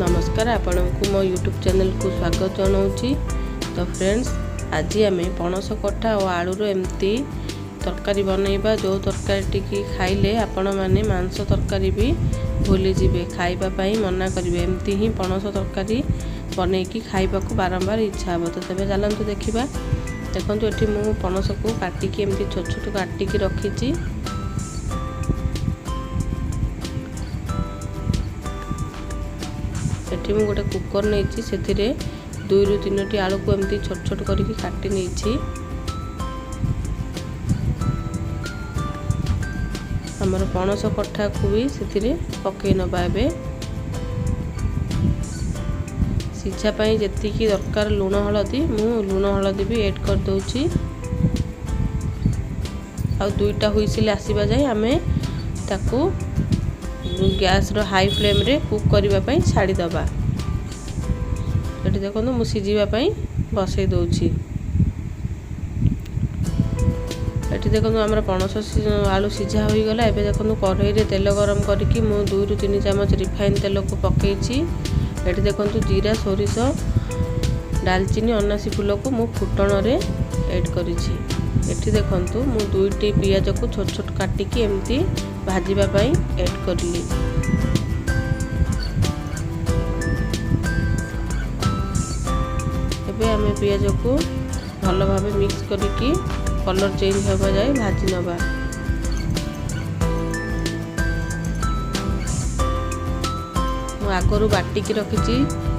ନମସ୍କାର, ଆପଣଙ୍କୁ ମୋ ୟୁଟ୍ୟୁବ୍ ଚ୍ୟାନେଲକୁ ସ୍ୱାଗତ ଜଣାଉଛି। ତ ଫ୍ରେଣ୍ଡସ୍, ଆଜି ଆମେ ପଣସ କଠା ଓ ଆଳୁର ଏମିତି ତରକାରୀ ବନେଇବା, ଯେଉଁ ତରକାରୀଟିକି ଖାଇଲେ ଆପଣମାନେ ମାଂସ ତରକାରୀ ବି ଭୁଲିଯିବେ, ଖାଇବା ପାଇଁ ମନା କରିବେ। ଏମିତି ହିଁ ପଣସ ତରକାରୀ ବନେଇକି ଖାଇବାକୁ ବାରମ୍ବାର ଇଚ୍ଛା ହେବ। ତ ତେବେ ଚାଲନ୍ତୁ ଦେଖିବା। ଦେଖନ୍ତୁ, ଏଠି ମୁଁ ପଣସକୁ କାଟିକି ଏମିତି ଛୋଟ ଛୋଟ କାଟିକି ରଖିଛି। ଏଠି ମୁଁ ଗୋଟେ କୁକର୍ ନେଇଛି, ସେଥିରେ 2ରୁ 3ଟି ଆଳୁକୁ ଏମିତି ଛୋଟ ଛୋଟ କରିକି କାଟି ନେଇଛି। ଆମର ପଣସ କଠାକୁ ବି ସେଥିରେ ପକାଇ ନେବା। ଏବେ ସିଝା ପାଇଁ ଯେତିକି ଦରକାର ଲୁଣ ହଳଦୀ, ମୁଁ ଲୁଣ ହଳଦୀ ବି ଏଡ଼୍ କରିଦେଉଛି। ଆଉ 2ଟା ହୁଇସିଲ୍ ଆସିବା ଯାଏ ଆମେ ତାକୁ ଗ୍ୟାସ୍ର ହାଇ ଫ୍ଲେମ୍ରେ କୁକ୍ କରିବା ପାଇଁ ଛାଡ଼ିଦେବା। ଏଠି ଦେଖନ୍ତୁ, ମୁଁ ସିଝିବା ପାଇଁ ବସେଇ ଦେଉଛି। ଏଠି ଦେଖନ୍ତୁ, ଆମର ପଣସ ଆଳୁ ସିଝା ହୋଇଗଲା। ଏବେ ଦେଖନ୍ତୁ, କଢ଼େଇରେ ତେଲ ଗରମ କରିକି ମୁଁ 2ରୁ 3 ଚାମଚ ରିଫାଇନ୍ ତେଲକୁ ପକାଇଛି। ଏଠି ଦେଖନ୍ତୁ, ଜିରା, ସୋରିଷ, ଡାଲଚିନି, ଅନାସୀ ଫୁଲକୁ ମୁଁ ଫୁଟଣରେ ଏଡ଼୍ କରିଛି। ଏଠି ଦେଖନ୍ତୁ, ମୁଁ 2ଟି ପିଆଜକୁ ଛୋଟ ଛୋଟ କାଟିକି ଏମିତି ଭାଜିବା ପାଇଁ ଏଡ଼୍ କରିଲି। ଏବେ ଆମେ ପିଆଜକୁ ଭଲ ଭାବେ ମିକ୍ସ କରିକି କଲର୍ ଚେଞ୍ଜ ହେବା ଯାଏ ଭାଜି ନେବା। ମୁଁ ଆଗରୁ ବାଟିକି ରଖିଛି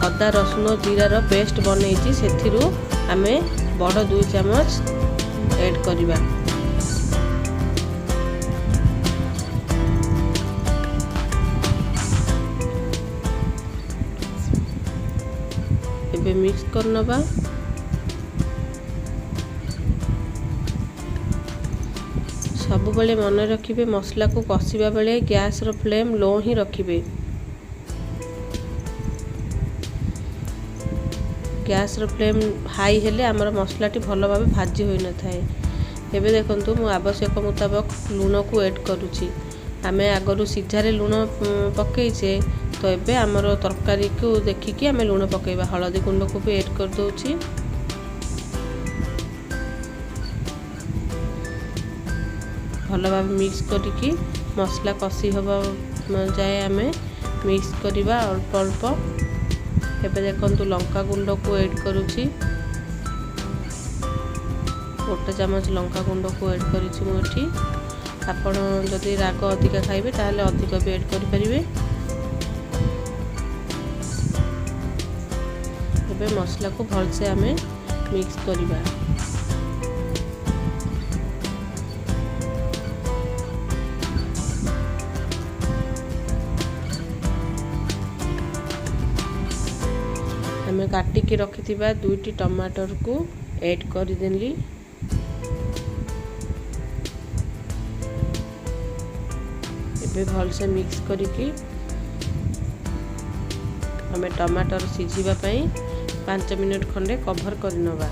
ଅଦା, ରସୁଣ, ଜିରାର ପେଷ୍ଟ ବନେଇଛି, ସେଥିରୁ ଆମେ ବଡ଼ 2 ଚାମଚ ଏଡ଼୍ କରିବା। ଏବେ ମିକ୍ସ କରିନେବା। ସବୁବେଳେ ମନେ ରଖିବେ, ମସଲାକୁ କଷିବା ବେଳେ ଗ୍ୟାସ୍ର ଫ୍ଲେମ୍ ଲୋ ହିଁ ରଖିବେ। ଗ୍ୟାସ୍ର ଫ୍ଲେମ୍ ହାଇ ହେଲେ ଆମର ମସଲାଟି ଭଲ ଭାବେ ଭାଜି ହୋଇନଥାଏ। ଏବେ ଦେଖନ୍ତୁ, ମୁଁ ଆବଶ୍ୟକ ମୁତାବକ ଲୁଣକୁ ଏଡ଼୍ କରୁଛି। ଆମେ ଆଗରୁ ସିଝାରେ ଲୁଣ ପକାଇଛେ, ତ ଏବେ ଆମର ତରକାରୀକୁ ଦେଖିକି ଆମେ ଲୁଣ ପକାଇବା। ହଳଦୀ ଗୁଣ୍ଡକୁ ବି ଏଡ଼୍ କରିଦେଉଛି। ଭଲ ଭାବେ ମିକ୍ସ କରିକି ମସଲା କଷି ହେବା ଯାଏ ଆମେ ମିକ୍ସ କରିବା ଅଳ୍ପ ଅଳ୍ପ। ଏବେ ଦେଖନ୍ତୁ, ଲଙ୍କା ଗୁଣ୍ଡକୁ ଏଡ଼୍ କରୁଛି। 1 ଚାମଚ ଲଙ୍କା ଗୁଣ୍ଡକୁ ଏଡ଼୍ କରିଛି ମୁଁ ଏଠି। ଆପଣ ଯଦି ରାଗ ଅଧିକା ଖାଇବେ, ତାହେଲେ ଅଧିକ ବି ଏଡ଼୍ କରିପାରିବେ। ଏବେ ମସଲାକୁ ଭଲସେ ଆମେ ମିକ୍ସ କରିବା। ଆମେ କାଟିକି ରଖିଥିବା 2ଟି ଟମାଟରକୁ ଏଡ଼୍ କରିଦେଲି। ଏବେ ଭଲସେ ମିକ୍ସ କରିକି ଆମେ ଟମାଟର ସିଝିବା ପାଇଁ 5 ମିନିଟ୍ ଖଣ୍ଡେ କଭର୍ କରିନେବା।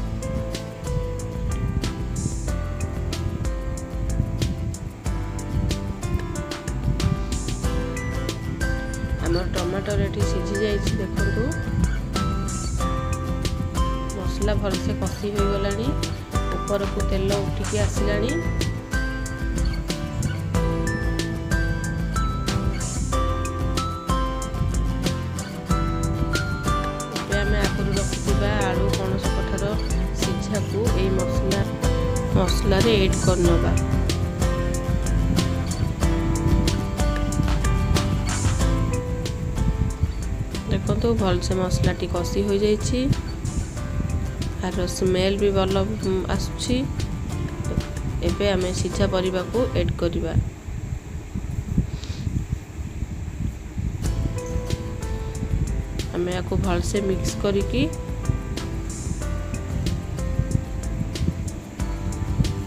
ଆମର ଟମାଟର ଏଠି ସିଝି ଯାଇଛି। ଦେଖନ୍ତୁ, ମସଲା ଭଲସେ କଷି ହୋଇଗଲାଣି, ଉପରକୁ ତେଲ ଉଠିକି ଆସିଲାଣି। ଏବେ ଆମେ ଆଗରୁ ରଖିଥିବା ଆଳୁ ପଣସ କଠାର ସିଝାକୁ ଏଇ ମସଲାରେ ଏଡ଼୍ କରିନେବା। ଦେଖନ୍ତୁ, ଭଲସେ ମସଲାଟି କଷି ହୋଇଯାଇଛି, ଆର ସ୍ମେଲ୍ ବି ଭଲ ଆସୁଛି। ଏବେ ଆମେ ସିଝା ପରିବାକୁ ଏଡ଼୍ କରିବା। ଆମେ ୟାକୁ ଭଲସେ ମିକ୍ସ କରିକି,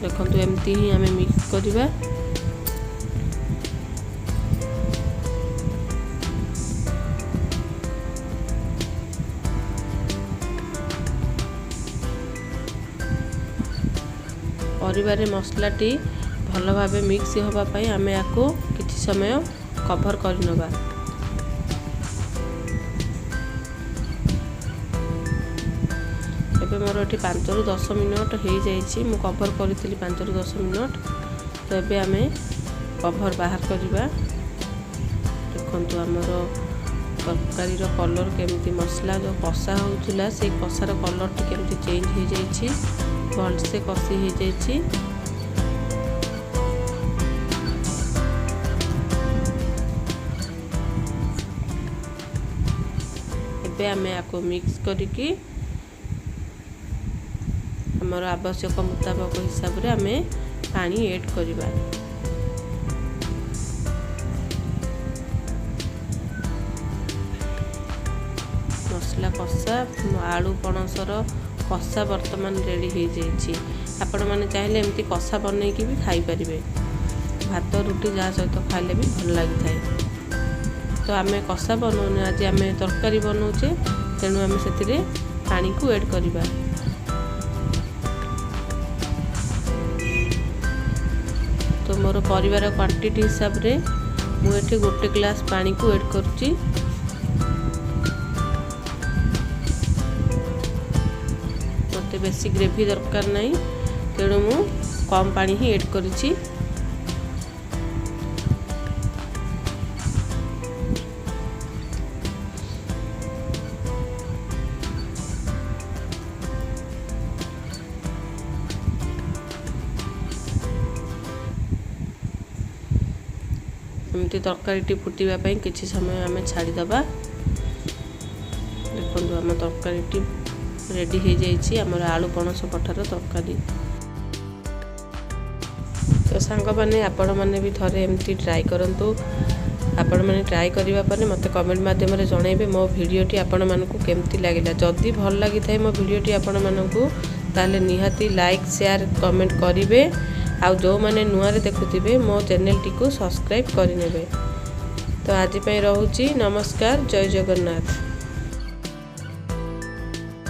ଦେଖନ୍ତୁ, ଏମିତି ହିଁ ଆମେ ମିକ୍ସ କରିବା। ପରିବାରେ ମସଲାଟି ଭଲ ଭାବେ ମିକ୍ସ ହେବା ପାଇଁ ଆମେ ୟାକୁ କିଛି ସମୟ କଭର୍ କରିନେବା। ଏବେ ମୋର ଏଠି 5ରୁ 10 ମିନିଟ୍ ହେଇଯାଇଛି। ମୁଁ କଭର୍ କରିଥିଲି 5ରୁ 10 ମିନିଟ୍। ତ ଏବେ ଆମେ କଭର୍ ବାହାର କରିବା। ଦେଖନ୍ତୁ, ଆମର ତରକାରୀର କଲର୍ କେମିତି, ମସଲା ଯେଉଁ କଷା ହେଉଥିଲା, ସେଇ କଷାର କଲର୍ଟି କେମିତି ଚେଞ୍ଜ ହେଇଯାଇଛି, ଭଲସେ କଷି ହେଇଯାଇଛି। ଏବେ ଆମେ ଆକୁ ମିକ୍ସ କରିକି ଆମର ଆବଶ୍ୟକ ମୁତାବକ ହିସାବରେ ଆମେ ପାଣି ଏଡ଼୍ କରିବା। ମସଲା କଷା, ଆଳୁ ପଣସର କଷା ବର୍ତ୍ତମାନ ରେଡ଼ି ହେଇଯାଇଛି। ଆପଣମାନେ ଚାହିଁଲେ ଏମିତି କଷା ବନେଇକି ବି ଖାଇପାରିବେ। ଭାତ, ରୁଟି ଯାହା ସହିତ ଖାଇଲେ ବି ଭଲ ଲାଗିଥାଏ। ତ ଆମେ କଷା ବନଉନେ, ଆଜି ଆମେ ତରକାରୀ ବନଉଛେ, ତେଣୁ ଆମେ ସେଥିରେ ପାଣିକୁ ଏଡ଼୍ କରିବା। ତ ମୋର ପରିବାର କ୍ୱାଣ୍ଟିଟି ହିସାବରେ ମୁଁ ଏଠି 1 ଗ୍ଲାସ୍ ପାଣିକୁ ଏଡ଼୍ କରୁଛି। ମୋତେ ବେଶୀ ଗ୍ରେଭି ଦରକାର ନାହିଁ, ତେଣୁ ମୁଁ କମ୍ ପାଣି ହିଁ ଏଡ଼୍ କରିଛି। ଏମିତି ତରକାରୀଟି ଫୁଟିବା ପାଇଁ କିଛି ସମୟ ଆମେ ଛାଡ଼ିଦେବା। ଦେଖନ୍ତୁ, ଆମ ତରକାରୀଟି ରେଡ଼ି ହେଇଯାଇଛି, ଆମର ଆଳୁ ପଣସ କଠାର ତରକାରୀ। ତ ସାଙ୍ଗମାନେ, ଆପଣମାନେ ବି ଥରେ ଏମିତି ଟ୍ରାଏ କରନ୍ତୁ। ଆପଣମାନେ ଟ୍ରାଏ କରିବା ପରେ ମୋତେ କମେଣ୍ଟ ମାଧ୍ୟମରେ ଜଣାଇବେ ମୋ ଭିଡ଼ିଓଟି ଆପଣମାନଙ୍କୁ କେମିତି ଲାଗିଲା। ଯଦି ଭଲ ଲାଗିଥାଏ ମୋ ଭିଡ଼ିଓଟି ଆପଣମାନଙ୍କୁ, ତାହେଲେ ନିହାତି ଲାଇକ୍, ସେୟାର, କମେଣ୍ଟ କରିବେ। ଆଉ ଯେଉଁମାନେ ନୂଆରେ ଦେଖୁଥିବେ, ମୋ ଚ୍ୟାନେଲଟିକୁ ସବସ୍କ୍ରାଇବ୍ କରିନେବେ। ତ ଆଜି ପାଇଁ ରହୁଛି। ନମସ୍କାର, ଜୟ ଜଗନ୍ନାଥ।